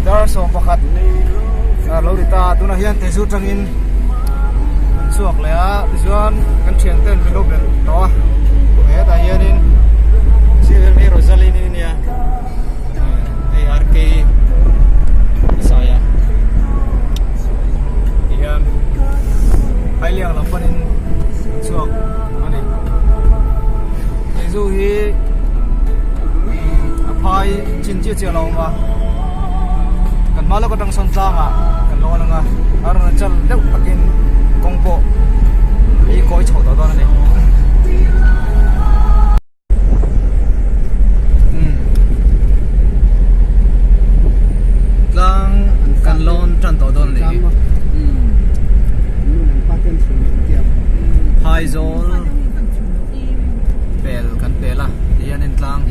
Dar 11 a lo ri ta tunah hian Tezu tangin an chhuak leh a tichuan kan thian ten min lo belh tawh a hetah hianin sir hei Rosaline a nia hei RK Saia tihian Hailiang lam panin an chhuak a ni Tezu hi a phai chin chiah chiah a lo awm a kan hma lawk atang sawn tlangah kan lawn ang a a rawn chal deuh takin kawng pawh hi kawi chho tawh dawn a ni tlang kan lawn tan tawh dawn a ni phaizawl pel kan pel a tihianin tlang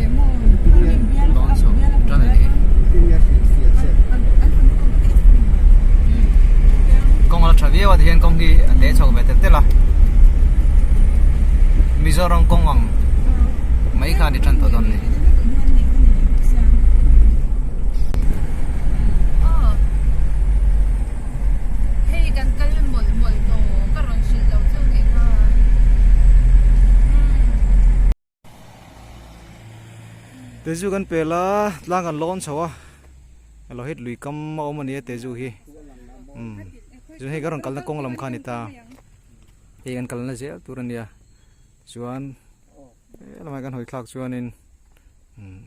lawn chho tan a ni kawng a la tha viau a tihian kawng hi a te chho ve tel tel a Mizoram kawng ang mai kha a ni tan tawh dawn a ni. Tezu kan pel a tlang kan lawn chho a alo hit lui kam a awm a nia tezu hi umm chuan hei ka rawn kalna kawng lam kha a ni ta hei kan kalna zel tur a nia chuan helamah kan hawi thlak chuanin umm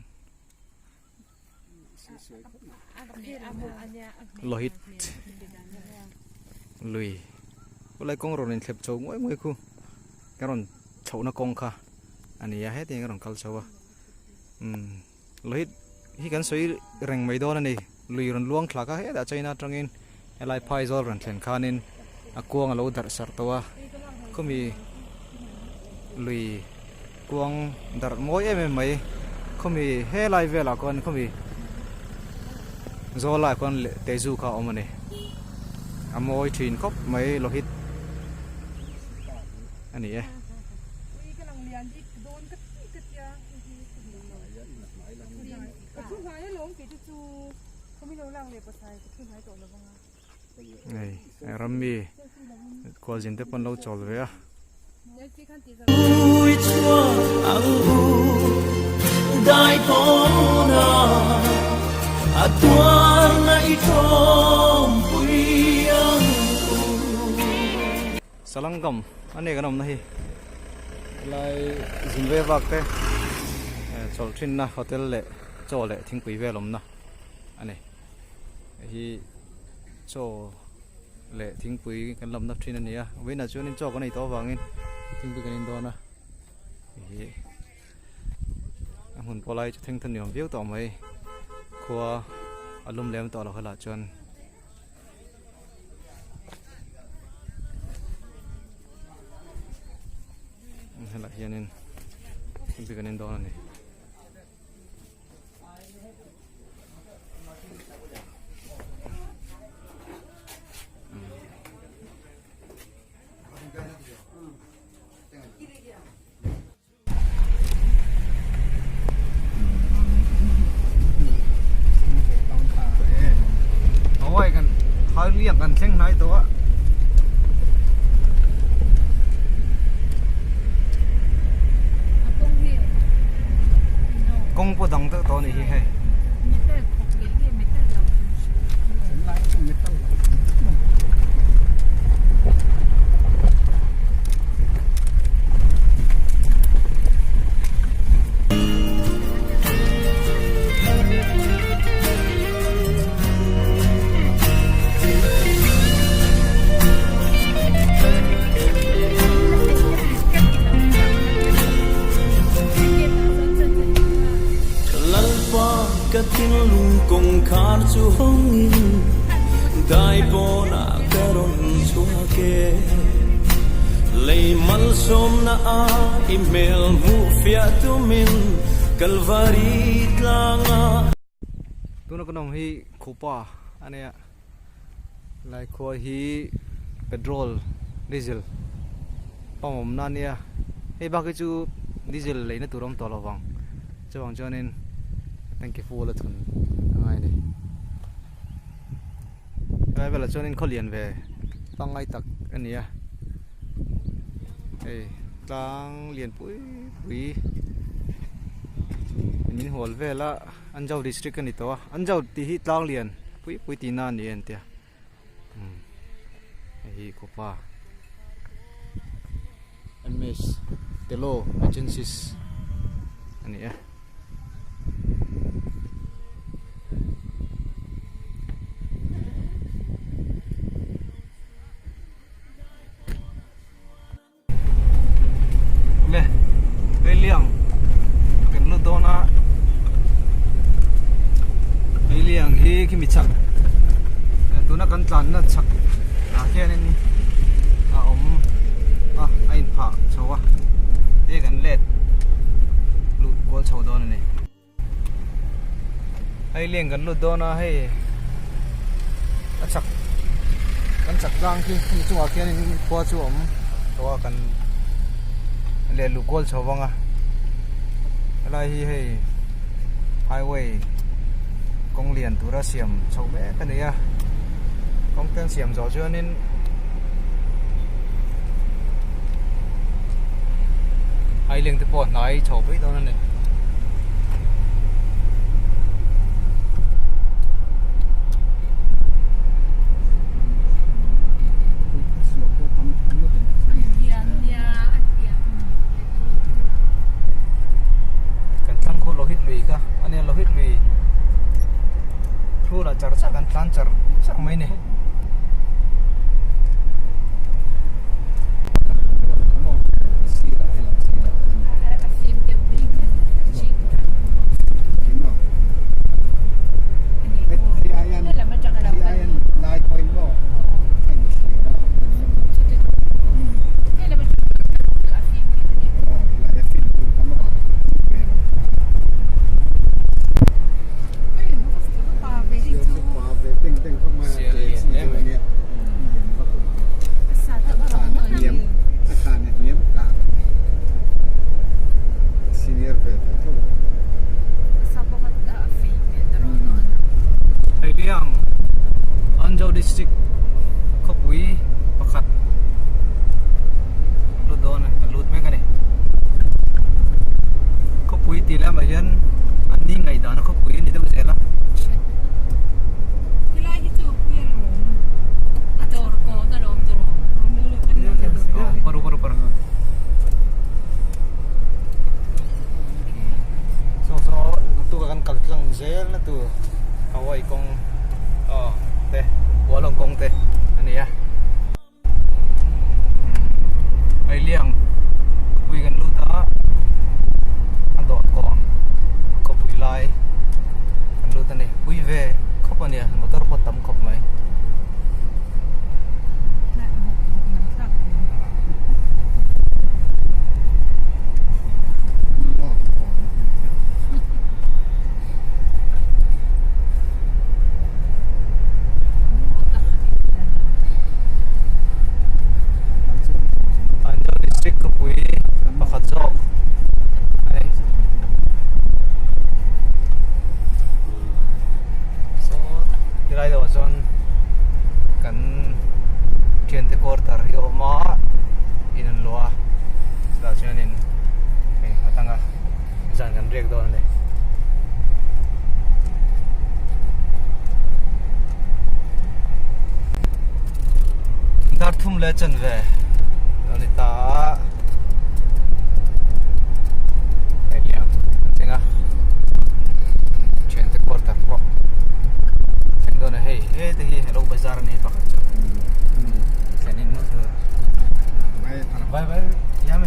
Lohit lui khulai kawng rawn inthlep chho nguai nguai khu ka rawn chhohna kawng kha a ni a hetiang hian ka rawn kal chho a umm Lohit hi kan sawi reng mai dawn a ni lui rawn luang thla kha hetah China atangin helai phaizawl rawn thlen khanin a kuang a lo darh sarh tawh a khawmi lui kuang darh mawi em em mai khawmi helai velah khuan khawmi zawl laiah khuan tezu kha a awm a ni a mawi thin khawp mai lohit a ni e. Hei rammi khualzin te pawh an lo chawl ve a. Salangam a ni kan awmna hi helai zin ve vak te chawlh thinna hotel leh chaw leh thingpui vel awmna a ni. Hei hi chaw leh thingpui kan lamna thin a ni a vawiinah chuanin chaw kan ei tawh avangin thingpui kan in dawn a hei hi a hmun pawh lai chu thengthaw ni awm viau tawh mai khua a lum lem tawh lo helaiah chuan. Helaiah hianin thingpui kan in dawn a ni. Hawaii kan Hailiang kan thleng hnai tawh a. Kawng pawh dang deuh tawh a nih hi hei. Tuna kan awm hi Khupa a nia Lai khua hi petrol diesel pump awmna a nia hei bak hi chu diesel leina tur a awm tawh lo vang chuvang chuanin tanki full a thun a ngai a ni. Helai velah chuanin khaw lian ve pangngai tak a ni a hei tlang lian pui pui min hual vel a Anjaw district a ni tawh a Anjaw tih hi tlang lian pui pui tihna a ni a entia umm hei hi khawpa ms telo agencies a ni e. Le Leiliang kan lut dawn a Leiliang hi khimi chak tuna kan tlanna chak ah hianin a awm a a inphah chho a hei kan let luh kual chho dawn a ni. Hei leng kan lut dawn a hei a chak kan chak tlang khi hemi chungah khianin khua chu a awm tawh a kan leh luh kual chho vang a helai hi hei highway kawng lian tura siam chho mek a ni a kawng te an siam zawh chuanin Aileng te pawh a hnai chho mai dawn a ni. Kan thlang khu Lohit lui kha a nia Lohit lui thu lah char char kan tlan char char mai a ni. Heiliang Anjaw District khawpui pakhat lut dawn a kan lut mek a ni khawpui tih lamah hian an ni ngaihdan a khawpui a ni deuh zel a. Helai hi chu pui a lawm. A dawr kawn a lawm dawr. Paru paru paru. So so tu kan kal tlang zel na tu Hawaii kawng te Hualong kawng te ania. Ailiang khawpui kan lut a a dawt kawng khawpui lai kan lut a ni pui ve khawp a nia motor pawh tam khawp mai. Aizawl district khawpui pakhat zawk a ni saw tilai deuhah chuan kan thiante quarter hi a awm a in an luah a chutah chuanin hei a tanga zan kan riak dawn a ni. Dar thum leh chanve a ni ta a hei liam an thleng a thiante quarter pawh thleng dawn a hei hete hi hello bazar a ni pakhat chu thlen in maw chu bye bye yame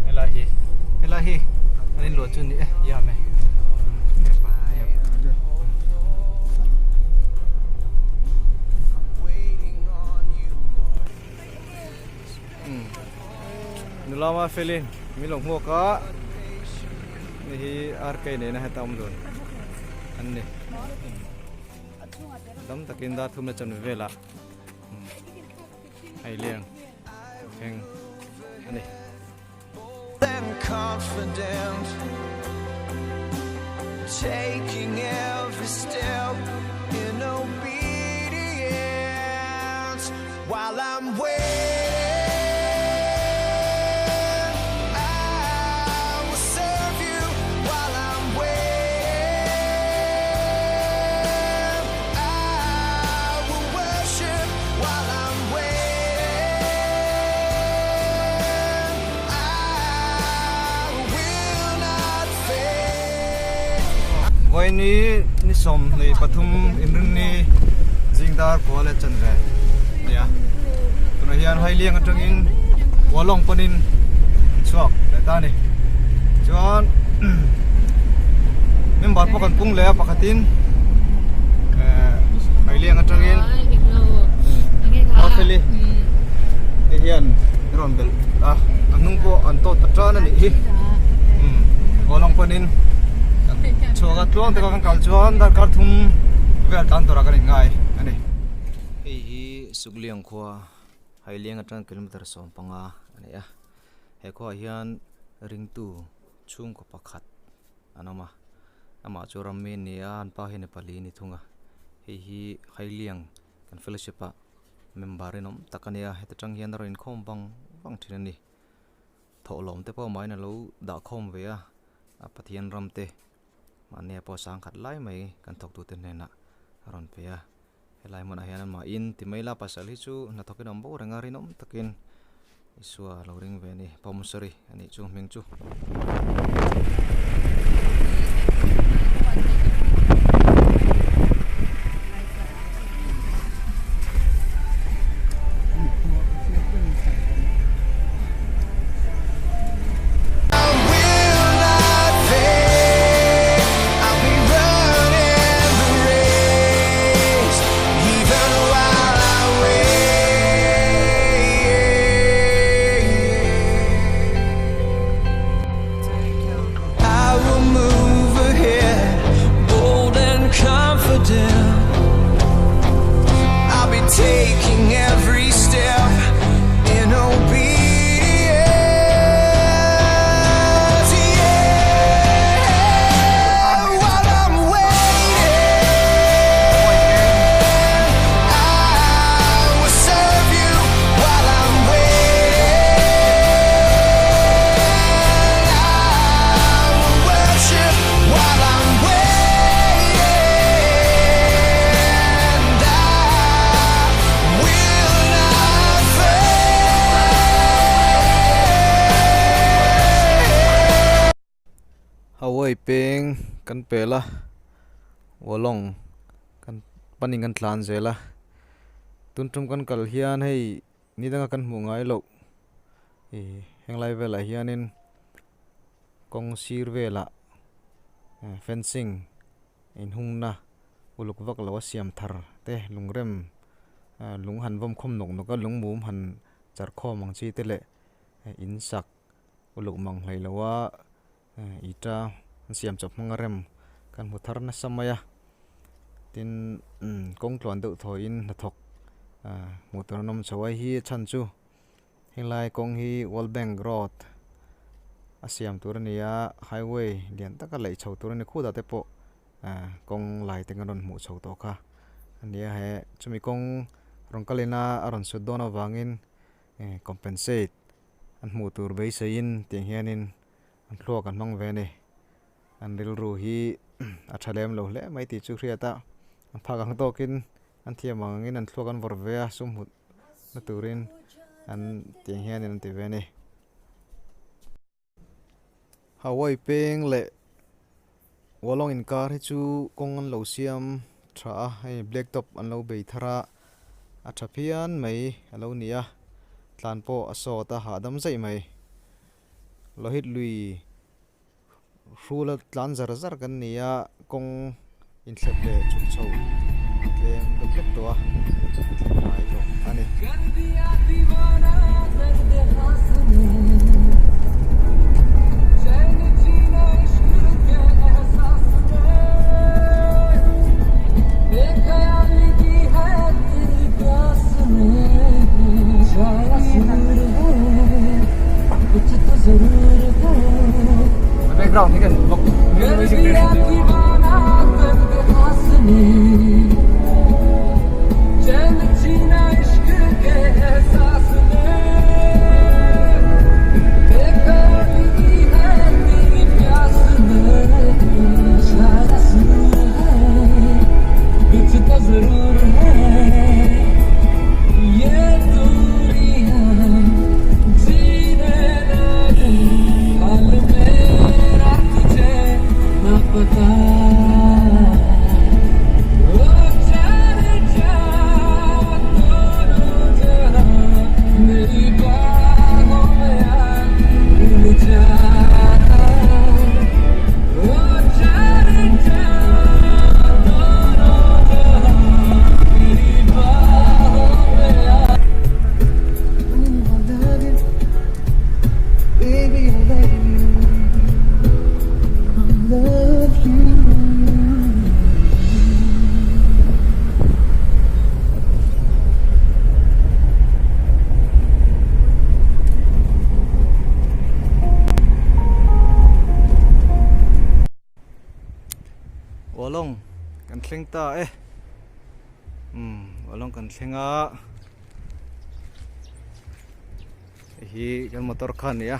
Helai hi helai hi an in luah chu ni e yam e Nula ma felin min lo hmuak a ni hi RK nena heta awm dun an ni dam takin dar thum na chanve velah hei leng. thleng a ni. Vawiini ni 23 inrinni zingdar khua leh chanve a ni a tunah hian Hailiang atangin Kualawng pawnin an chhuak leh ta a ni chuan member pawh kan pung leh a pakhatin eh Hailiang atangin Mafeli te hian a rawn belh a a hnung pawh an tawt ta tan a nih hi Kualawng pawnin kan chhuak a tluang taka kan kal chuan darkar thum vel tan tura kan inngai a ni. Hei hi Sukliang khua Hailiang atang kilometer 15 a ni a he khuaah hian ringtu chhungkaw pakhat an awm a amah chu rammi a ni a an pa hi Nepali a ni thung a hei hi Hailiang kan fellowship ah member rinawm tak a ni a heta tang hian a rawn inkhawm vang vang thin a ni thawhlawm te pawh amahin a lo dah khawm ve a a Pathian ram te mahni ah pawh sangkhat lai mai kan thawk tute hnenah a rawn pe a. Helai hmunah hian amah in ti mai la pasal hi chu hnathawkin a awm bo reng a rinawm takin Isua a lo ring ve a ni Pawmsari a nih chu hming chu. Hawaii peng kan pel a Walong kan panin kan tlan zel a tun tum kan kal hian hei ni danga kan hmuh ngai loh ih henglai velah hianin kawng sir velah fencing inhungna uluk vak lo a siam thar te lungrem lung han vawm khawm nawk nawk a lung mum han char khawm ang chi te leh in sak uluk mang hlei lo a ita an siam chawp hmang a rem kan hmu thar nasa mai a tin kawng tluan deuh thawiin hnathawk hmuh tur an awm chho a hei hi a chhan chu Helai kawng hi World Bank Road a siam tur a ni a highway lian taka laih chho tur a ni khutah te pawh ah kawng lai te kan rawn hmuh chho tawh kha a ni a he chumi kawng rawn kal in a a rawn sut dawn avangin eh compensate an hmuh tur beiseiin tiang hianin an thluak an hmang ve a ni an rilru hi a tha lem lo hle mai tih chu hriat a an phak ang tawkin an thiam ang angin an thluak an vawrh ve a sum hmuh na turin an tiang hianin an ti ve a ni. Hawaii peng leh Walong inkar hi chu kawng an lo siam tha a hei black top an lo bei thar a a tha phian mai a lo ni a tlan pawh a sawt a hahdam zaih mai Lohit lui Hrula tlan zar zar kan ni a, kawng inthlep leh chhuk chho tlem deuh hlek tawh a, thleng ngai tawh a ni. background hi ka hmu bawk music direction Ualawng kan thleng ta e umm ualawng kan thleng a hei hi kan motor kha a ni a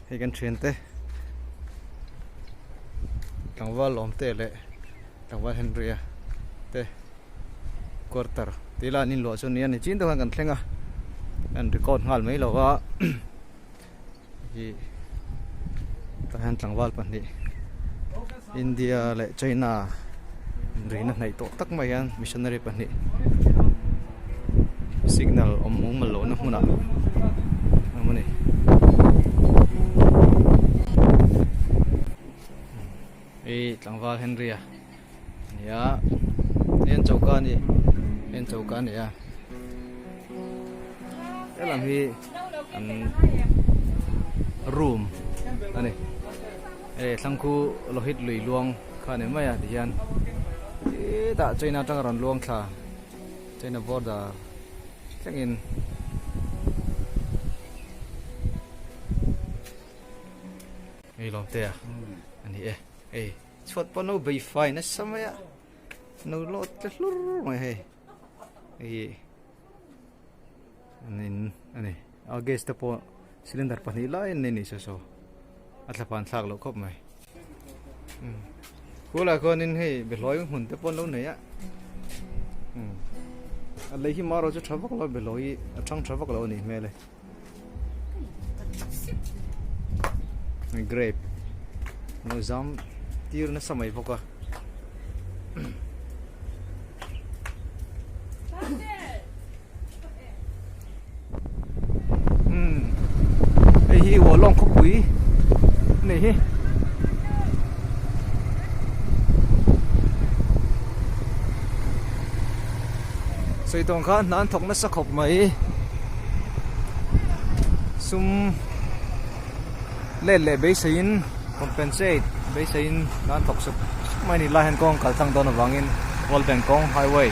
hei kan thiante tlangval lawm te leh tlangval Henry a te quarter tih lah an inluah chu a ni a ni chin te khan kan thleng a an record nghal mai lo va hi tah hian tlangval pahnih India leh China inrina hnaih tawh tak mai hian missionary pahnih signal awm mumal lohna hmunah a awm a ni. Hei tlangval Henry a nia hei an choka a ni hei an choka a ni a helam hi an room a ni hei thlang khu lohit lui luang kha a ni mai a tihian hetah china atanga rawn luang thla china border thlengin. Hei lawm te a ani e hei chhuat pawh no bei fai nasa mai a no lawt tle hlur mai hei hei an in ani a gas te pawh cylinder pahnih lai an nei ni se saw a thla phan thlak loh khawp mai khulai khuanin hei behlawi hmun te pawh an lo nei a a lei hi marawh chu tha vak lo a behlawi a thang tha vak lo a nih hmel e. Grape lo zam tir nasa mai bawk a. Hei hi Ualawng khawpui a ni hi. Sawi tawng khan hna an thawk nasa khawp mai. Sum let leh beiseiin compensate beiseiin hna an thawk sup sup mai a ni. Lai hian kawng kal tlang dawn avangin World Bank kawng highway.